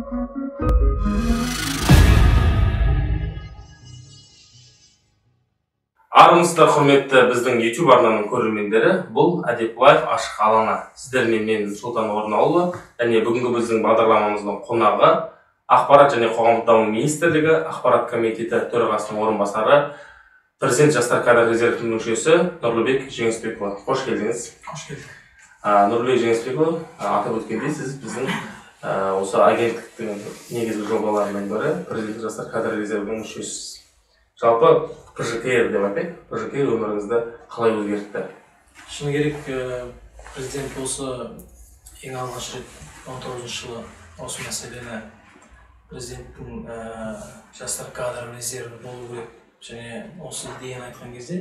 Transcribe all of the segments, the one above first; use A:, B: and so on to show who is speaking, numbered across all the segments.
A: Армысыздар, құрметті біздің YouTube арнаның көрермендері, бұл Әдеп Лайф ашық алаңы. Сіздермен мен Сұлтан Орынауұлы және бүгінгі біздің бағдарламамыздың қонағы Ақпарат және қоғамдық даму министрлігі Ақпарат комитеті төрағасының орынбасары, Президент жастар кадр резервінің мүшесі Нұрлыбек Жеңісбекұлы. Қош келдіңіз.
B: Қош келдік.
A: Нұрлыбек Жеңісбекұлы, атап өткендей, сіз біздің осы агенттіктің негізгі жобаларының бірі Президент жастар кадр резервінің мүшесісіз. Жалпы ПЖКР деп айтайық, ПЖКР өміріңізді қалай өзгертті?
B: Шыны керек, президент осы ең алғаш рет 19 жылы осы мәселені президенттің жастар кадр резерві болу керек және осы идеяны айтқан кезде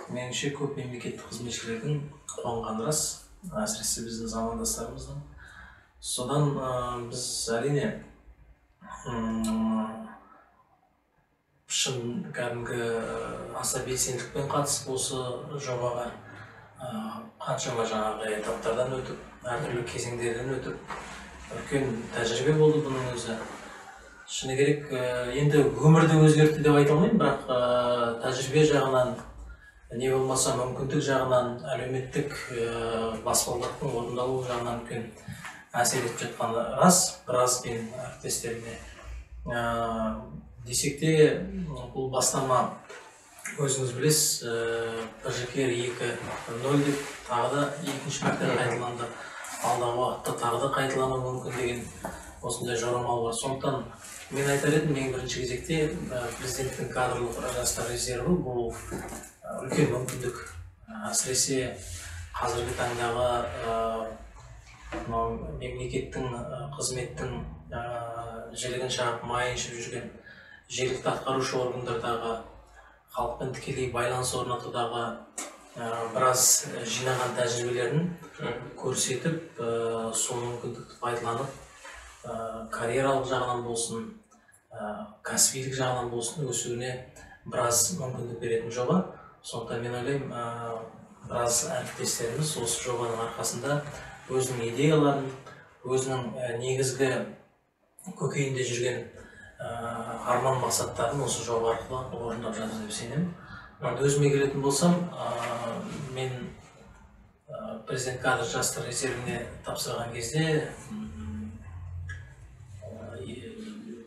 B: меніңше көп мемлекеттік қызметшілердің қуанғаны рас, әсіресе біздің замандастарымыздың. Содан біз әрине шын кәдімгі аса белсенділікпен қатысып осы жобаға қаншама жаңағы этаптардан өтіп, әртүрлі кезеңдерден өтіп, үлкен тәжірибе болды бұның өзі. Шыны керек, енді өмірді өзгертті деп айта алмаймын, бірақ тәжірибе жағынан, не болмаса мүмкіндік жағынан, әлеуметтік баспалдақтың орындалуы жағынан үлкен әсер етіп жатқаны рас, біраз мен әріптестеріме. Десек те, бұл бастама өзіңіз білесіз, ПЖКР 2.0 деп тағы да екінші мәрте қайталанды. Алдағы уақытта тағы да қайталануы мүмкін деген осындай жорамал бар. Сондықтан мен айтар едім, ең бірінші кезекте президенттің кадрлық жастар резерві бұл үлкен мүмкіндік. Әсіресе қазіргі таңдағы мемлекеттің қызметтің жілігін шағып, майын ішіп жүрген жергілікті атқарушы органдардағы халықпен тікелей байланыс орнатудағы біраз жинаған тәжірибелерін көрсетіп, сол мүмкіндікті пайдаланып, карьералық жағынан болсын, кәсібилік жағынан болсын өсуіне біраз мүмкіндік беретін жоба. Сондықтан мен ойлаймын, біраз әріптестеріміз осы жобаның арқасында өзінің идеяларын, өзінің негізгі көкейінде жүрген арман мақсаттарын осы жоба арқылы орындап жатыр деп сенемін. Енді өзіме келетін болсам, мен президент кадр жастар резервіне тапсырған кезде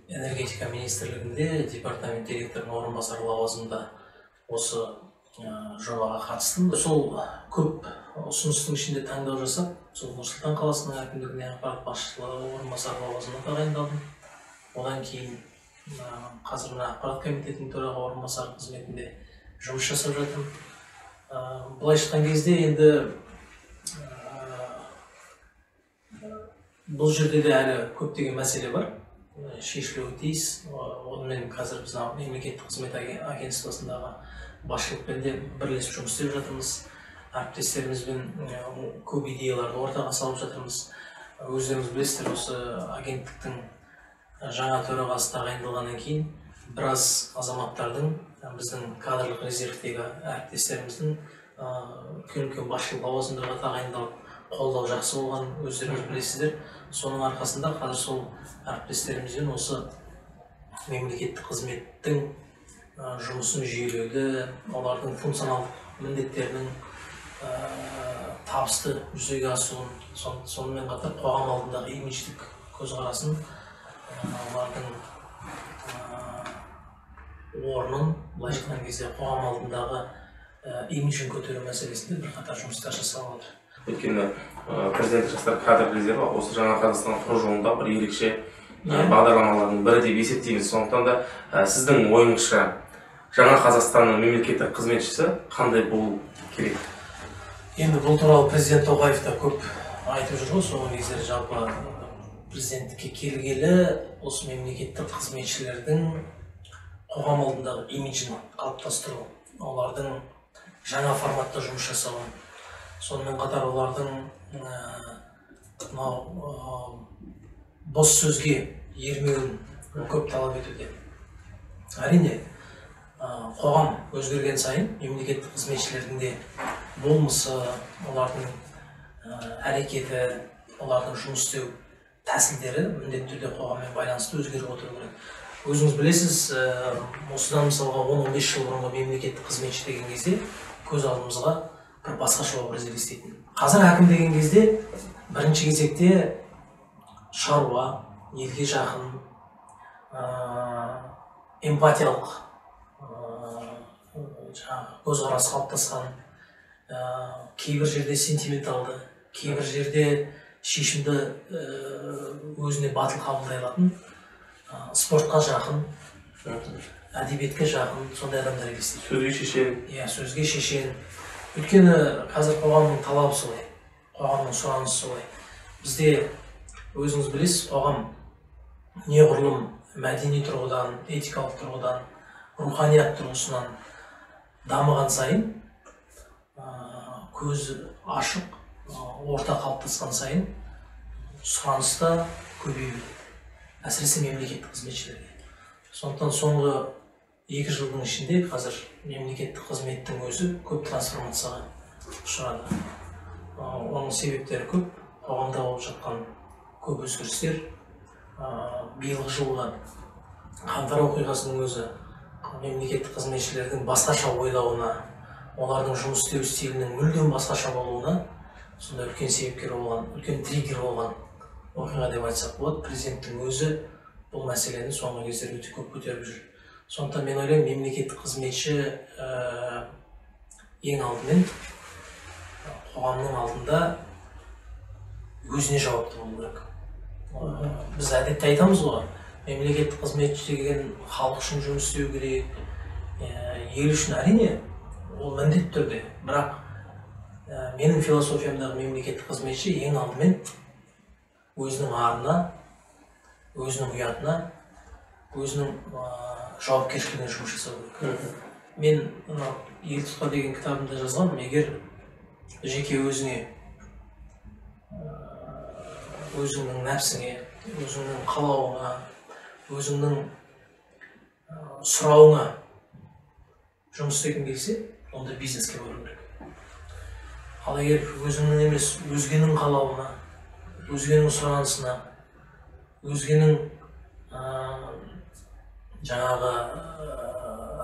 B: энергетика министрлігінде департамент директорының орынбасары лауазымында осы жобаға қатыстым. Сол көп ұсыныстың ішінде таңдау жасап, сол Нұр-Сұлтан қаласының әкімдігіне аппарат басшылығы орынбасары лауазымына тағайындалдым. Одан кейін қазір мына ақпарат комитетінің төраға орынбасары қызметінде жұмыс жасап жатырмын. Былайша айтқан кезде енді бұл жерде де әлі көптеген мәселе бар, шешілуі тиіс. Онымен қазір біз мемлекеттік қызмет агентствосындағы басшылықпен де бірлесіп жұмыс істеп жатырмыз. Әріптестерімізбен көп идеяларды ортаға салып жатырмыз. Өздеріңіз білесіздер, осы агенттіктің жаңа төрағасы тағайындалғаннан кейін біраз азаматтардың, біздің кадрлық резервтегі әріптестеріміздің үлкен-үлкен басшылық лауазымдарға тағайындалып, қолдау жақсы болған өздеріңіз білесіздер. Соның арқасында қазір сол әріптестерімізбен осы мемлекеттік қызметтің жұмысын жүйелеуді, олардың функционалдық міндеттерінің табысты жүзеге асуын, сонымен қатар қоғам алдындағы имидждік көзқарасын, олардың орнын, былайша айтқан кезде қоғам алдындағы имиджін көтеру мәселесінде бірқатар жұмыстар жасалып жатыр.
A: Өйткені президент жастар кадр резерві осы жаңа Қазақстан құру жолында бір ерекше бағдарламалардың бірі деп есептейміз. Сондықтан да сіздің ойыңызша жаңа Қазақстанның мемлекеттік қызметшісі қандай болу керек?
B: Енді бұл туралы президент Тоқаев та көп айтып жүр ғой. Соңғы кездері жалпы президенттікке келгелі осы мемлекеттік қызметшілердің қоғам алдындағы имиджін қалыптастыру, олардың жаңа форматта жұмыс жасауын, сонымен қатар олардың мынау бос сөзге ермеуін көп талап етуде. Әрине, қоғам өзгерген сайын мемлекеттік қызметшілердің де болмысы, олардың әрекеті, олардың жұмыс істеу тәсілдері міндетті түрде қоғаммен байланысты өзгеріп отыру керек. Өзіңіз білесіз, осыдан мысалға 10-15 жыл бұрынғы мемлекеттік қызметші деген кезде көз алдымызға бір басқаша образ елестейтін. Қазір әкім деген кезде бірінші кезекте шаруа, елге жақын, эмпатиялық жаңағы көзқарас қалыптасқан, кейбір жерде сентименталды, кейбір жерде шешімді өзіне батыл қабылдай алатын, спортқа жақын, әдебиетке жақын сондай адамдар елестейді.
A: Сөзге шешен.
B: Иә, сөзге шешен. Өйткені қазір қоғамның талабы солай, қоғамның сұранысы солай. Бізде өзіңіз білесіз, қоғам неғұрлым мәдени тұрғыдан, этикалық тұрғыдан, руханият тұрғысынан дамыған сайын, көзі ашық, орта қалыптасқан сайын сұраныс та көбейе береді, әсіресе мемлекеттік қызметшілерге. Сондықтан соңғы 2 жылдың ішінде қазір мемлекеттік қызметтің өзі көп трансформацияға ұшырады. Оның себептері көп, қоғамда болып жатқан көп өзгерістер. Биылғы жылғы қаңтар оқиғасының өзі мемлекеттік қызметшілердің басқаша ойлауына, олардың жұмыс істеу стилінің мүлдем басқаша болуына сондай үлкен себепкер болған, үлкен триггер болған оқиға деп айтсақ болады. Президенттің өзі бұл мәселені соңғы кездері өте көп көтеріп жүр. Сондықтан мен ойлаймын, мемлекеттік қызметші ең алдымен қоғамның алдында өзіне жауапты болу керек. Біз әдетте айтамыз ғой, мемлекеттік қызметші деген халық үшін жұмыс істеу керек, ел үшін, әрине ол міндетті түрде. Бірақ менің философиямдағы мемлекеттік қызметші ең алдымен өзінің арына, өзінің ұятына, өзінің жауапкершілігіне жұмыс жасау керек. Мен мынау «Ел тұтқа» деген кітабымда жазғанмын, егер жеке өзіңе, өзіңнің нәпсіңе, өзіңнің қалауыңа, өзіңнің сұрауыңа жұмыс істегің келсе, онда бизнеске бару керек. Ал егер өзіңнің емес, өзгенің қалауына, өзгенің сұранысына, өзгенің жаңағы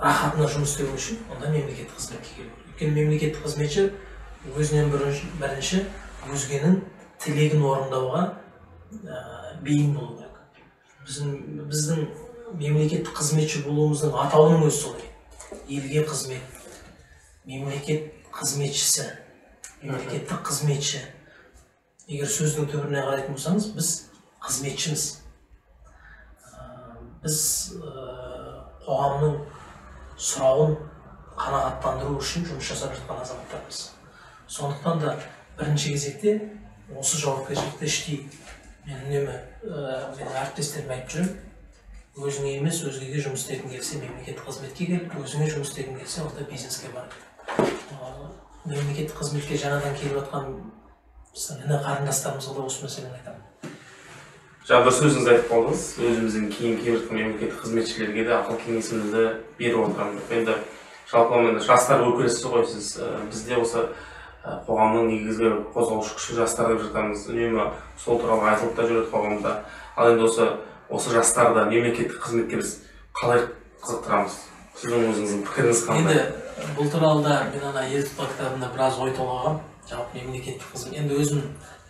B: рахатына жұмыс істеу үшін, онда мемлекеттік қызметке келу керек. Өйткені мемлекеттік қызметші өзінен бірінші өзгенің тілегін орындауға бейім болу керек. Біздің мемлекеттік қызметші болуымыздың атауының өзі солай. Елге қызмет, мемлекет қызметшісі, мемлекеттік қызметші. Егер сөздің түбіріне қарайтын болсаңыз, біз қызметшіміз. Біз қоғамның сұрауын қанағаттандыру үшін жұмыс жасап жатқан азаматтармыз. Сондықтан да бірінші кезекте осы жауапкершілікті іштей мен үнемі менің әріптестеріме айтып жүремін. Өзіңе емес, өзгеге жұмыс істегің келсе, мемлекеттік қызметке кел, өзіңе жұмыс істегің келсе, онда бизнеске бар. Мемлекеттік қызметке жаңадан келіп жатқан біздің іні қарындастарымызға да осы мәселені айтамын.
A: Жаңа бір сөзіңізді айтып қалдыңыз, өзіміздің кейін келіп жатқан мемлекеттік қызметшілерге де ақыл кеңесімізді беріп отырамын деп. Енді жалпы енді жастар өкілісіз ғой сіз, бізде осы қоғамның негізгі қозғаушы күші жастар деп жатамыз, үнемі сол туралы айтылып та жүреді қоғамда. Ал енді осы жастарды мемлекеттік қызметке біз қалай қызықтырамыз? Сіздің өзіңіздің пікіріңіз қандай?
B: Енді бұл туралы да мен ана «Ел тұтқа» кітабында біраз ой толғағам. Жалпы мемлекеттік қызмет. Енді өзім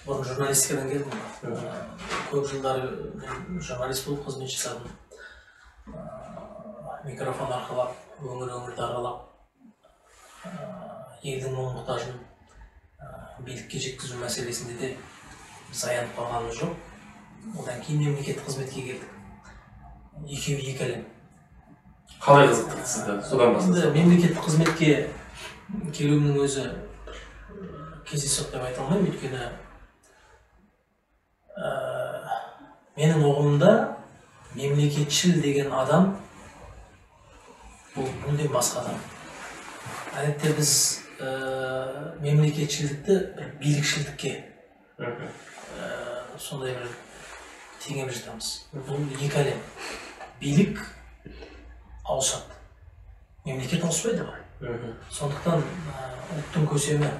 B: бұрын журналистикадан келдім ғой. Көп жылдары мен журналист болып қызмет жасадым. Микрофон арқалап, өңір-өңірді аралап, елдің мұң-мұқтажын билікке жеткізу мәселесінде де біз аянып қалғанымыз жоқ. Одан кейін мемлекеттік қызметке келдік. Екеуі екі әлем.
A: Қалай қызықтырды сізді? Содан бастасақ.
B: Енді мемлекеттік қызметке келуімнің өзі кездейсоқ деп айта алмаймын, өйткені менің ұғымымда мемлекетшіл деген адам бұл мүлдем басқа адам. Әдетте біз мемлекетшілдікті бір билікшілдікке сондай бір теңеп жатамыз. Бұл екі әлем. Билік ауысады, мемлекет ауыспайды ғой. Сондықтан ұлттың көсемі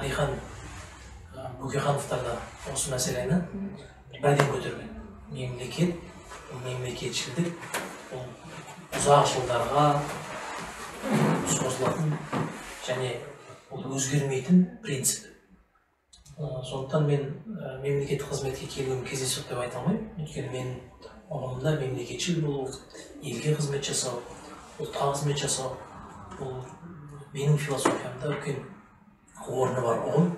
B: Әлихан Бөкейхановтар да осы мәселені бірден көтерген. Мемлекет, мемлекетшілдік бұл ұзақ жылдарға созылатын және ол өзгермейтін принцип. Сондықтан мен мемлекеттік қызметке келуім кездейсоқ деп айта алмаймын. Өйткені менің ұғымымда мемлекетшіл болу, елге қызмет жасау, ұлтқа қызмет жасау, бұл менің философиямда үлкен орны бар ұғым.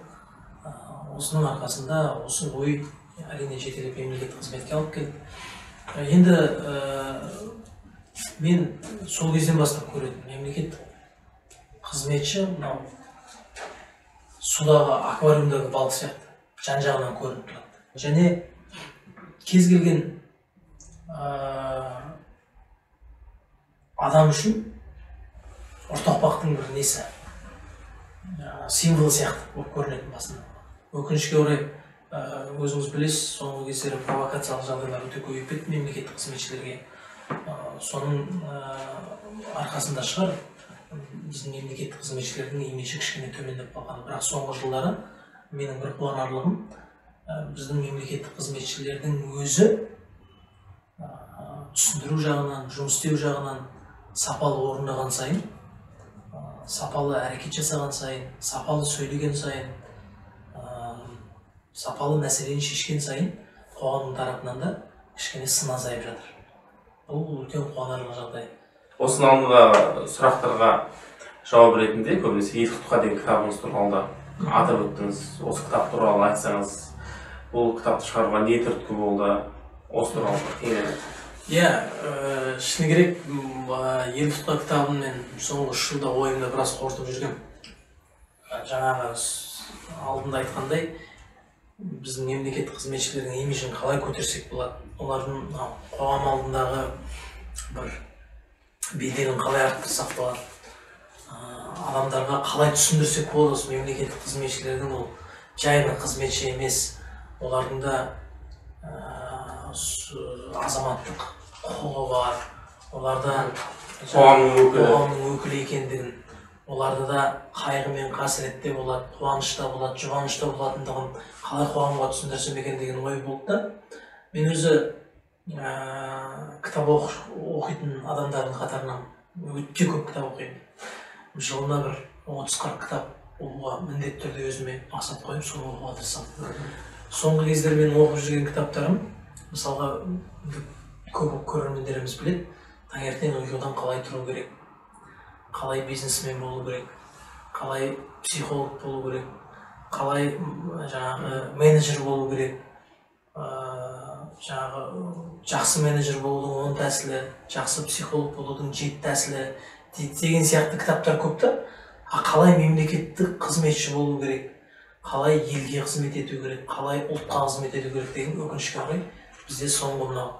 B: Осының арқасында осы ой әрине жетелеп мемлекеттік қызметке алып келді. Енді мен сол кезден бастап көретін мемлекеттік қызметші мынау судағы аквариумдағы балық сияқты жан-жағынан көрініп тұрады. Және кез келген адам үшін ұртақпақтың бір несі, символы сияқты болып көрінетін басында. Өкінішке орай, өзіңіз білесіз, соңғы кездері провокациялық жағдайлар өте көбейіп кетті мемлекеттік қызметшілерге. Соның арқасында шығар біздің мемлекеттік қызметшілердің имиджі кішкене төмендеп қалған. Бірақ соңғы жылдары менің бір қуанарлығым, біздің мемлекеттік қызметшілердің өзі түсіндіру жағынан, жұмыс істеу жағынан сапалы орындаған сайын, сапалы әрекет жасаған сайын, сапалы сөйлеген сайын, сапалы мәселені шешкен сайын қоғамның тарапынан да кішкене сын азайып жатыр. Бұл үлкен қуанарлық жағдай.
A: Осының алдындағы сұрақтарға жауап ретінде көбінесе Ел тұтқа деген кітабыңыз туралы да атап өттіңіз. Осы кітап туралы айтсаңыз, бұл кітапты шығаруға не түрткі болды, осы туралы кеңірек.
B: Иә, шыны керек, Ел тұтқа кітабын мен соңғы 3 жылда ойымда біраз қорытып жүргем. Жаңағы алдында айтқандай, біздің мемлекеттік қызметшілердің имиджін қалай көтерсек болады, олардың қоғам алдындағы бір беделін қалай арттырсақ болады, адамдарға қалай түсіндірсек болады осы мемлекеттік қызметшілердің ол жай бір қызметші емес, олардың да азаматтық құқығы бар, оларда қоғамның өкілі екендігін, оларда да қайғы мен қасіретте болады, қуанышта болады, жұбанышта болатындығын қалай қоғамға түсіндірсем екен деген ой болды да. Мен өзі кітап оқитын адамдардың қатарынан өте көп кітап оқимын. Жылына бір 30-40 кітап оқуға міндетті түрде өзіме мақсат қойып, соны оқуға тырысамын. Соңғы кездері мен оқып жүрген кітаптарым, мысалға көп көрермендеріміз біледі, таңертең ұйқыдан қалай тұру керек, қалай бизнесмен болу керек, қалай психолог болу керек, қалай жаңағы менеджер болу керек, жаңағы жақсы менеджер болудың 10 тәсілі, жақсы психолог болудың 7 тәсілі деген сияқты кітаптар көп та. Қалай мемлекеттік қызметші болу керек, қалай елге қызмет ету керек, қалай ұлтқа қызмет ету керек деген өкінішке орай бізде соңғы мынау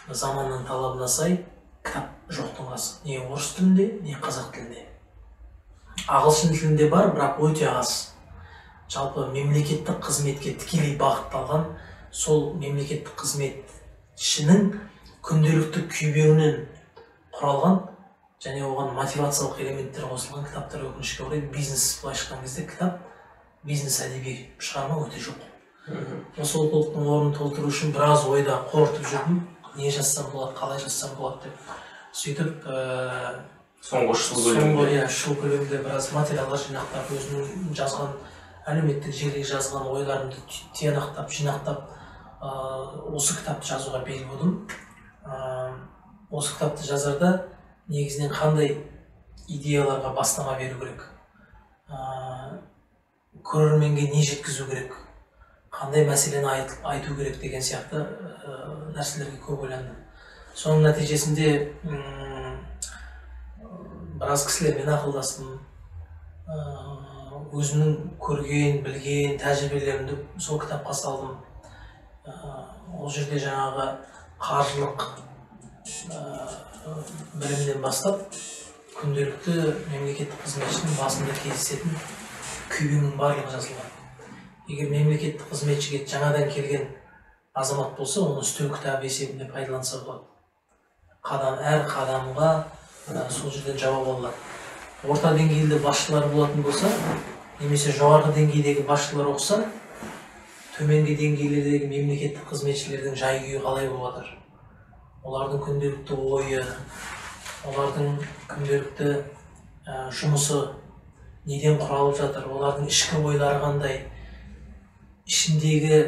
B: заманның талабына сай кітап жоқтың қасы. Не орыс тілінде, не қазақ тілінде. Ағылшын тілінде бар, бірақ өте аз. Жалпы мемлекеттік қызметке тікелей бағытталған сол мемлекеттік қызметшінің күнделікті күйбеуінен құралған және оған мотивациялық элементтер қосылған кітаптар өкінішке орай бизнес былайша айтқан кезде кітап, бизнес әдеби шығарма өте жоқ. Осы олқылықтың орнын толтыру үшін біраз ойда қорытып жүрдім. Не жазсам болады, қалай жазсам болады деп. Сөйтіп,
A: соңғы 3 жыл көлемінде,
B: 3 жыл көлемінде біраз материалдар жинақтап, өзімнің жазған әлеуметтік желіге жазған ойларымды тиянақтап, жинақтап, осы кітапты жазуға бел будым. Осы кітапты жазарда негізінен қандай идеяларға бастама беру керек, көрерменге не жеткізу керек, қандай мәселені айту керек деген сияқты нәрселерге көп ойландым. Соның нәтижесінде біраз кісілермен ақылдастым, өзімнің көрген, білген тәжірибелерімді сол кітапқа салдым. Ол жерде жаңағы қаржылық білімнен бастап күнделікті мемлекеттік қызметшінің басында кездесетін күйбеңнің барлығы жазылған. Егер мемлекеттік қызметшіге жаңадан келген азамат болса, оны үстеу кітабы есебінде пайдаланса болады. Әр қадамға сол жерден жауап алынады. Орта деңгейлі басшылар болатын болса, немесе жоғарғы деңгейдегі басшылар оқыса, Төменгі деңгейлердегі мемлекеттік қызметшілердің жай-күйі қалай болып жатыр, олардың күнделікті ойы, олардың күнделікті жұмысы неден құралып жатыр, олардың ішкі ойлары қандай, ішіндегі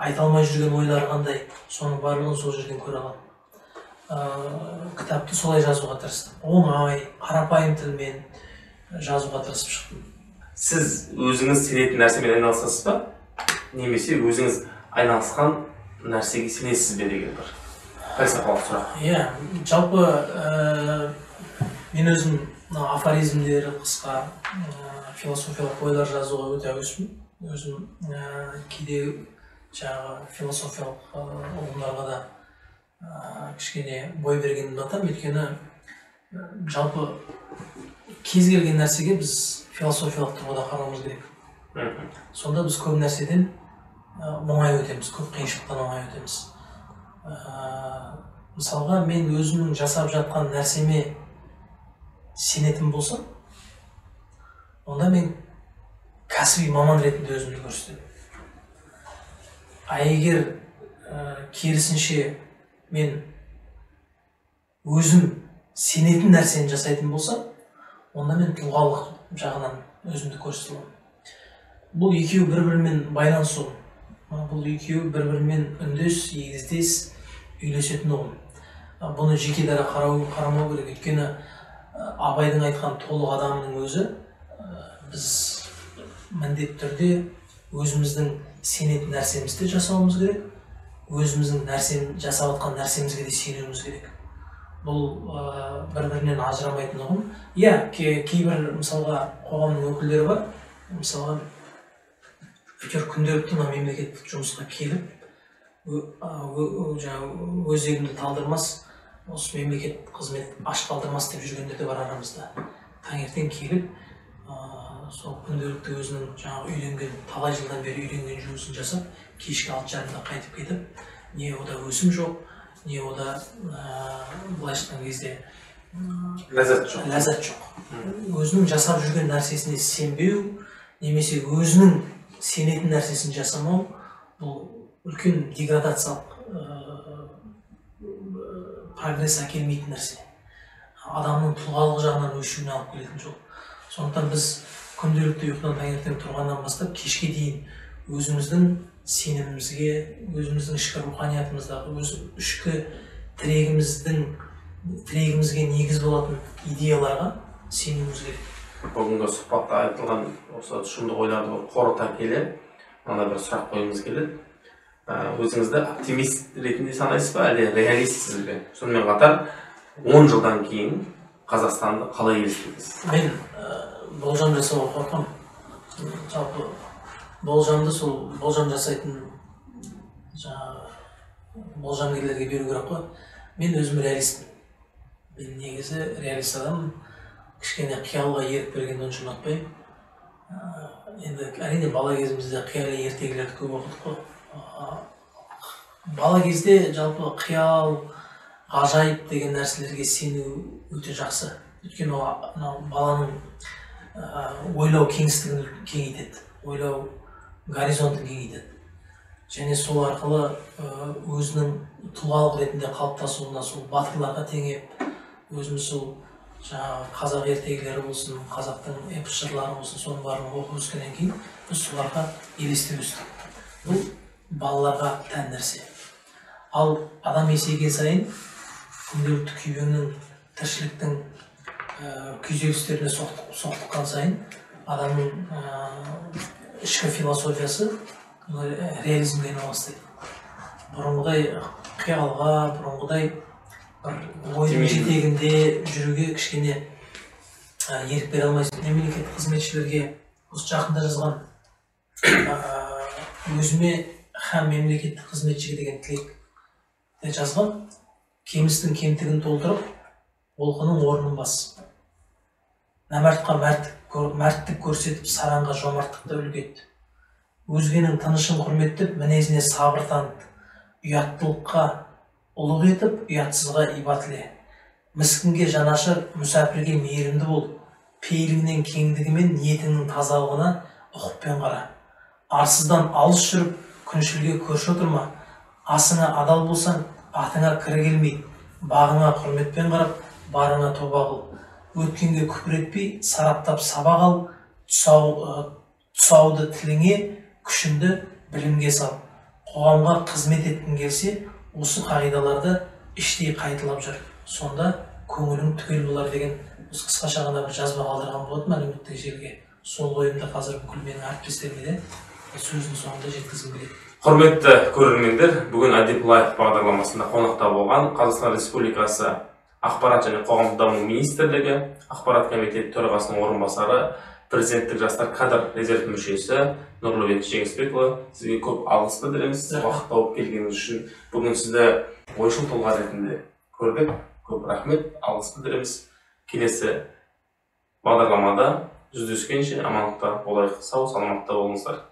B: айта алмай жүрген ойлары қандай, соның барлығын сол жерден көре аламын. Кітапты солай жазуға тырыстым. Оңай, қарапайым тілмен жазуға тырысып шықтым.
A: Сіз өзіңіз сенетін нәрсемен айналысасыз ба? Немесе өзіңіз айналысқан нәрсеге сенесіз бе деген бір фәлсапалық сұрақ.
B: Иә, жалпы мен өзім афоризмдер, қысқа философиялық ойлар жазуға өте әуеспін. Өзім кейде жаңағы философиялық ұғымдарға да кішкене бой бергенді ұнатамын. Өйткені жалпы кез келген нәрсеге біз философиялық тұрғыда қарауымыз керек. Сонда біз көп нәрседен оңай өтеміз, көп қиыншылықтан оңай өтеміз. Мысалға, мен өзімнің жасап жатқан нәрсеме сенетін болсам, онда мен кәсіби маман ретінде өзімді көрсетемін. А егер керісінше мен өзім сенетін нәрсені жасайтын болсам, онда мен тұлғалық жағынан өзімді көрсете аламын. Бұл екеуі бір-бірімен байланыс ұғым. Бұл екеуі бір-бірімен үндес, егіздес, үйлесетін ұғым. Бұны жеке дара қарамау керек. Өйткені Абайдың айтқан толық адамның өзі, біз міндетті түрде өзіміздің сенетін нәрсемізді жасауымыз керек, өзіміздің жасап жатқан нәрсемізге де сенуіміз керек. Бұл бір-бірінен ажырамайтын ұғым. Иә, кейбір мысалға қоғамның өкілдері бар. Мысалға, әйтеуір күнделікті мына мемлекеттік жұмысқа келіп, өзегімді талдырмас, осы мемлекет қызмет аш қалдырмас деп жүргендер де бар арамызда. Таңертең келіп, сол күнделікті өзінің жаңағы үйренген, талай жылдан бері үйренген жұмысын жасап, кешкі 6:30-да қайтып кетіп, не ода өсім жоқ, не ода былайша айтқан кезде
A: ләззат жоқ.
B: Ләззат жоқ. Өзінің жасап жүрген нәрсесіне сенбеу, немесе өзінің сенетін нәрсесін жасамау, бұл үлкен деградациялық прогресс әкелмейтін нәрсе. Адамның тұлғалық жағынан өшуіне алып келетін жол. Сондықтан біз күнделікті ұйқыдан таңертең тұрғаннан бастап кешке дейін өзіміздің сенімімізге, өзіміздің ішкі руханиятымыздағы, өз ішкі тірегімізге негіз болатын идеяларға сенуіміз керек.
A: Бүгінгі сұхбатта айтылған осы тұшымды ойларды қорыта келе, мынандай бір сұрақ қойғымыз келеді. Өзіңізді оптимист ретінде санайсыз ба, әлде реалистсіз бе? Сонымен қатар 10 жылдан кейін Қазақстанды қалай елестетесіз?
B: Мен болжам жасауға қорқамын. Жалпы болжамды сол болжам жасайтын жаңағы болжамгерлерге беру керек қой. Мен өзім реалистпін. Мен негізі реалист адаммын. Кішкене қиялға ерік бергенді онша ұнатпаймын. Енді әрине бала кезімізде қияли ертегілерді көп оқыдық қой. Бала кезде жалпы қиял, ғажайып деген нәрселерге сену өте жақсы. Өйткені ол баланың ойлау кеңістігін кеңейтеді, ойлау горизонтын кеңейтеді. Және сол арқылы өзінің тұлғалық ретінде қалыптасуына, сол батырларға теңеп, өзіміз сол жаңағы қазақ ертегілері болсын, қазақтың эпос жырлары болсын, соның барлығын оқып өскеннен кейін біз соларға елестеп өстік. Бұл балаларға тән нәрсе. Ал адам есейген сайын күнделікті күйбеңнің, тіршіліктің күйзелістеріне соқтыққан сайын адамның ішкі философиясы реализмге айнала бастайды. Бұрынғыдай қиялға, бұрынғыдай бір ойдың жетегінде жүруге кішкене ерік бере алмайсың. Мемлекеттік қызметшілерге осы жақында жазған өзіме һәм мемлекеттік қызметшіге деген тілек жазған. Кемістің кемтігін толтырып, олқының орнын бас. Нәмәртқа мәрттік көрсетіп, саранға жомарттықты үлгі ет. Өзгенің тынышын құрметтеп, мінезіне сабыр таныт. Ұяттылыққа ұлық етіп, ұятсызға иба тіле. Міскінге жанашыр, мүсәпірге мейірімді бол. Пейіліңнен кеңдігімен ниетіңнің тазалығына ұқыппен қара. Арсыздан алыс жүріп, күншілге көрші отырма. Асыңа адал болсаң, атыңа кірі келмейді. Бағыңа құрметпен қарап, барыңа тоба қыл. Өткенге күпір етпей, сараптап сабақ ал, тұсауды тіліңе, күшіңді білімге сал. Қоғамға қызмет еткің келсе, осы қағидаларды іштей қайталап жүр. Сонда көңілің түгел болар деген осы қысқаша ғана бір жазба қалдырған болатын әлеуметтік желіге. Сол ойымды қазір бүкіл менің әріптестеріме де сөздің соңында жеткізгім келеді.
A: Құрметті көрермендер, бүгін Әдеп Лайф бағдарламасында қонақта болған Қазақстан Республикасы Ақпарат және қоғамдық даму министрлігі Ақпарат комитеті төрағасының орынбасары, президенттік жастар кадр резерв мүшесі Нұрлыбек Жеңісбекұлы, сізге көп алғыс білдіреміз. Уақыт тауып келгеніңіз үшін. Бүгін сізді ойшыл тұлға ретінде көрдік. Көп рахмет, алғыс білдіреміз. Келесі бағдарламада жүздескенше амандықта болайық. Сау саламатта болыңыздар.